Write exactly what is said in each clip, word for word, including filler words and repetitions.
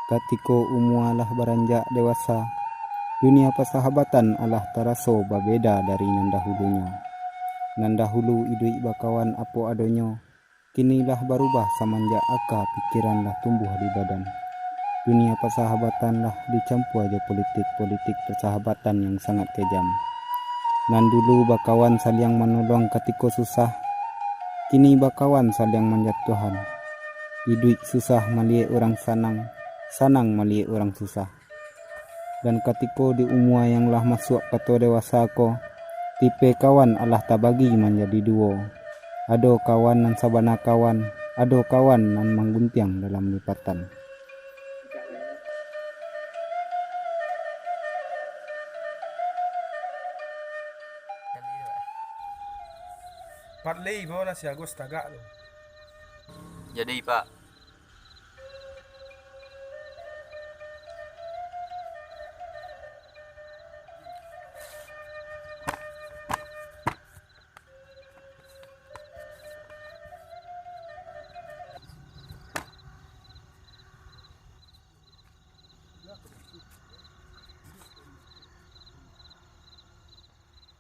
Katiko umua lah baranjak dewasa, dunia pasahabatan alah taraso babeda dari nan dahulunyo. Nan dahulu iduik bakawan apo adonyo, kini lah barubah samanjak aka pikiran lah tumbuah di badan. Dunia pasahabatan lah dicampua jo politik-politik pasahabatan yang sangat kejam. Nan dulu bakawan saliang manolong katiko susah, kini bakawan saliang manjatuahan. Iduik susah maliyek urang sanang, sanang maliyek urang susah. Dan katiko di umua yang lah masuak kato dewasa ko, tipe kawan alah tabagi manjadi duo. Ado kawan nan sabana kawan, ado kawan nan mangguntiang dalam lipatan. Pat Lei, bawa nasi Agus tagak tu. Jadi, Pak.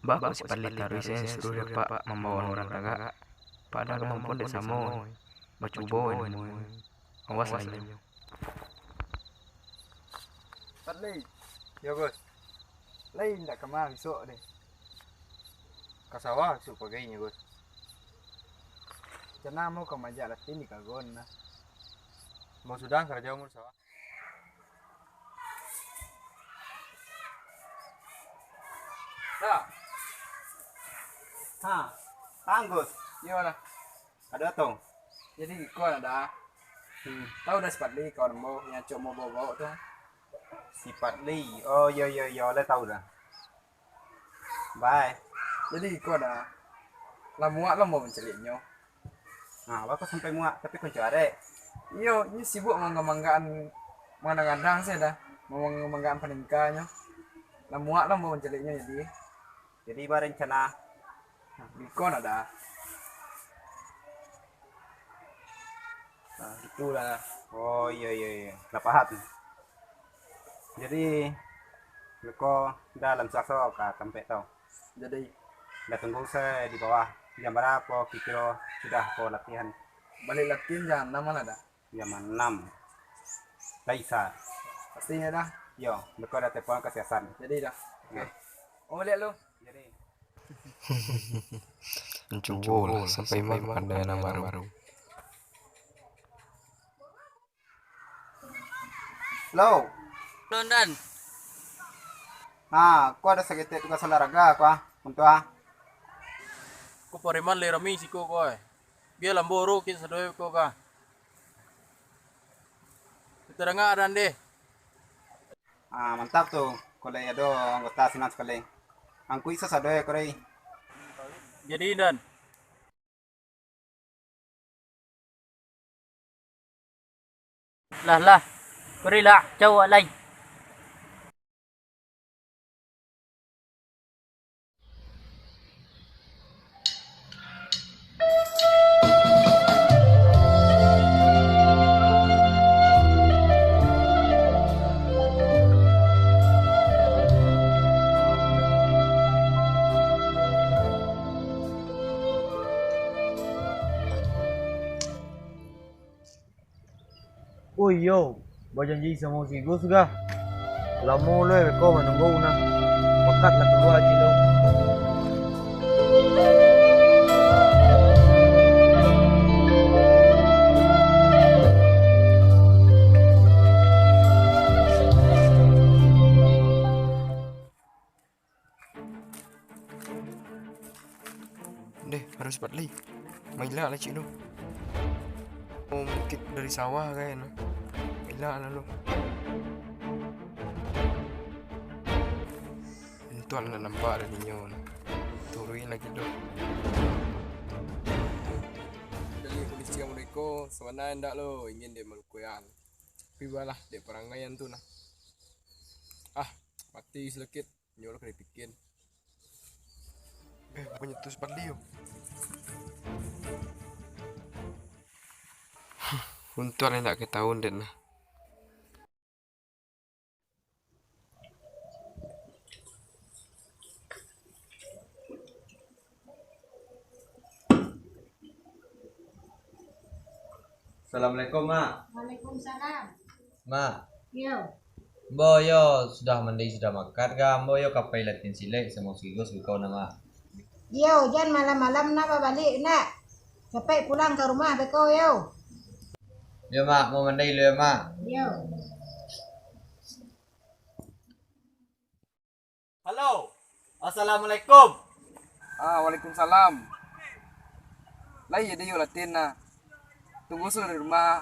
Baa kok si Padli taruih se suruah dek Pak mambaoan urang tagak? Padahal kamampuan dek samo, bacubo ilmu. Awas lah inyo. Padli. Yo, Gus. Lai indak ka ma bisuak deh? Ka sawah bisuak pagi nyo, Gus. Cana mo ka majak latin di kagon nah. Mau sudah karajo mo di sawah. Dah. Ha, tanggus. Iyo lah. Ado tu. Jadi iko lah dah. Hmm. Tahu dah si Padli kawan ambo yang acok ambo bawa-bawa tu. Si Padli. Oh, iyo, iyo, iyo, lah tahu dah. Bye. Jadi iko dah. Lah muak lah ambo mancaliaknyo. Nah, baa kok sampai muak, tapi konco arek. Iyo, inyo sibuk mangga-manggaan, manggadang-gadang sajo dah, mangga-manggaan paningkahnyo. Lah muak lah ambo mancaliaknyo jadi. Jadi, baa rencana? Nah, biko nah dah. Nah, gitulah. Oh, iyo, iyo, iyo. Lah paham. Jadi, biko dah lansuang so ka tampek tu. Jadi, dah tunggu se di bawah. Jam barapo kiro-kiro sudah ko latihan? Baliak latihan jam anam lah dah. Jam anam. Laisa. Pastinyo dah. Yo, beko dah telepon ka si Hasan. Jadi dah. Oke. Nah. Oh, liek lu. Jadi. Cubo lah, sampai ma pandai nan baru. Lo. Lo, Ndan. Ha, ko ado saketek tugas olahraga ko, ah, untuak, ah. Ko pareman lai rami siko ko, eh. Bia lambo ro kito sadoe ko ka. Kito danga adan deh. Ah, mantap tu. Ko lai ado anggota sinan sakali. Angkui sasadoe ko, deh. Jadi, Ndan. Lah, lah. Kuri lah, cau awak lai. Oh iyo, bajanji samo si Gus gah. Lamo lo beko manunggu nah. Bakatlah kalua cik lo. Deh, harus cepat lai. Mailak lah cik lo. Oh, mungkin dari sawah kan. Mailak lah lo. Untuang nak nampak dari nyo. Turuin lagi lo. Jadi kondisi yang mereka sebenarnya ndak lo ingin dia melukuyan. Tapi balah dek perangaian tu nah. Ah, mati selekit. Nyo lah ka dipikin. Eh, bukannya tu sepatu yo. Untuang indak ketahuan dek nah. Assalamualaikum, Mak. Waalaikumsalam. Mak. Yo. Ambo yo sudah mandi, sudah makan ka? Ambo yo ka pai latihan silek samo Sigus beko na, Mak. Yo, jan malam-malam na babaliak, nak. Capek pulang ka rumah beko, yo. Yo, Mak, ambo mandi dulu yo, Mak. Yo. Halo. Assalamualaikum. Ah, waalaikumsalam. Lai jadi yo latihan nah. Tunggu sudah di rumah.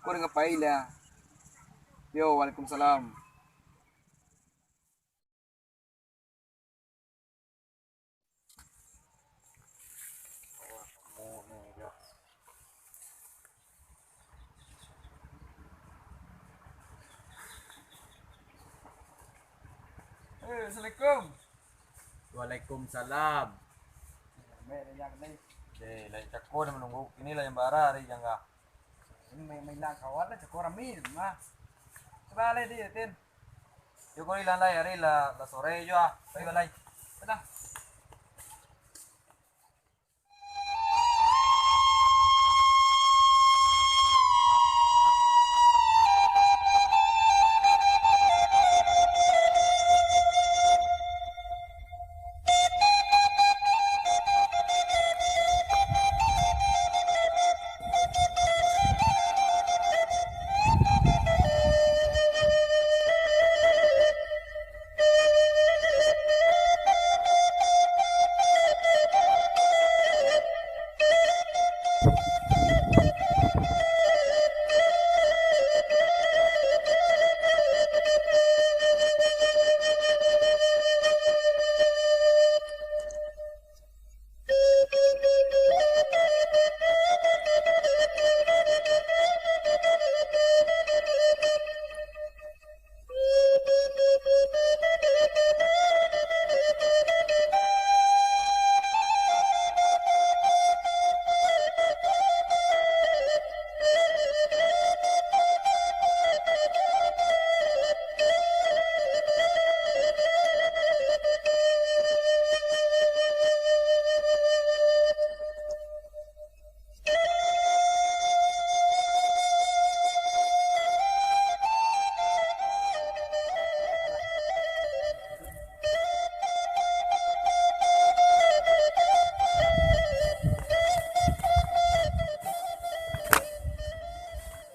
Ko danga pai lah. Yo, waalaikumsalam. Eh, assalamualaikum. Waalaikumsalam. Eh, lai cako dah manunggu. Kini lah jam bara ari jangga. Ini main, main lang kawan lah, cako rami mah. Coba lai di, Tin. Yo, ko ilang lai, ari lah, lah sore jo ah. Pai balai. Dah.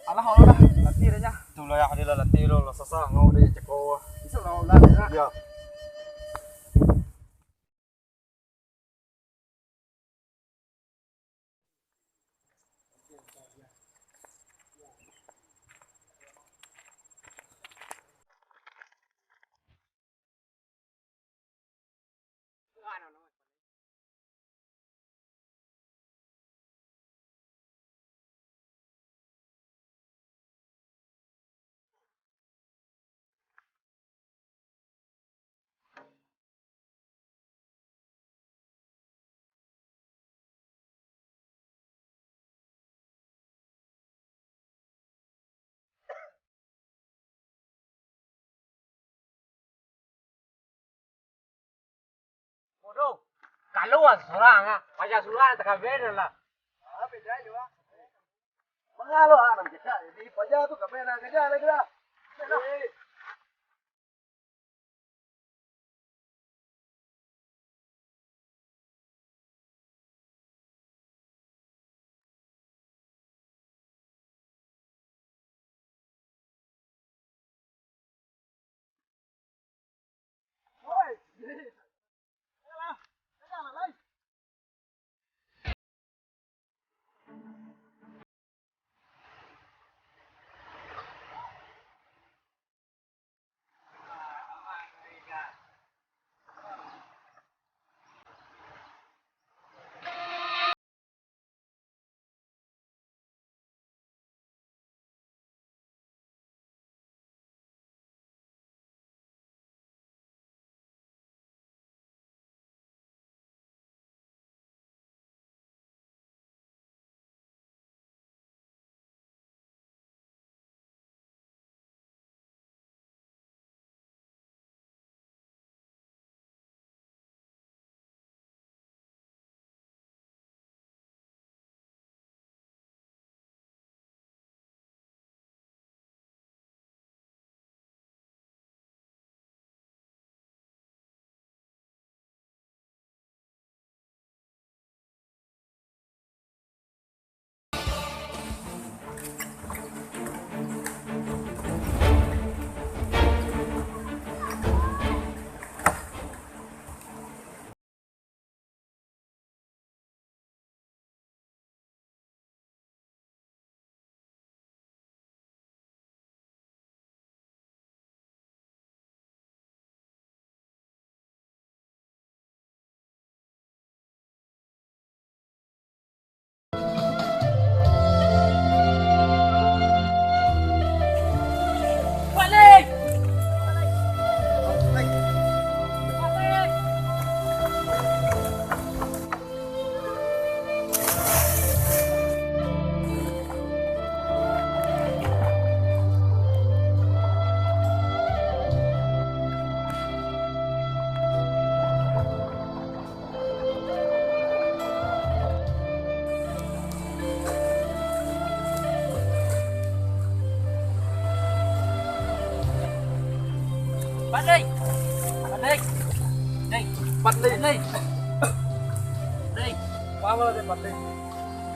Alah, alah, dah. Latih dah, Jah. Itulah, ya, dia lah latih lo, lah sasah, ngau dia ceko. Insya Allah, ulah, ya. Ya. Bodoh. Kalua surang, ah. Paja surang takabin lah. Ah, beda yo, ah. Mangalo, ah, nan kecak. Jadi paja tu kabin nan kecak lagi lah. Pandai. Pandai. Dai. Pandai. Pandai. Dai. Apa lah dia pandai?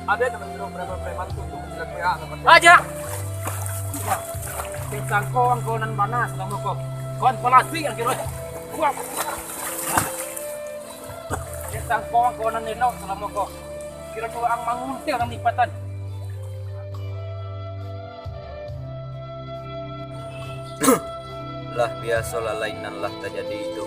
Ada yang menyuruh preman-preman tu untuk menjelek P A, apa dia? Aja. Sangko angkau nan bana salamo ko. Kon palasi angkau. Wah. Sangko angkau nan elok salamo ko. Kiro tu ang manguntil ang lipatan. Lah biasolah lain nan lah tajadi itu.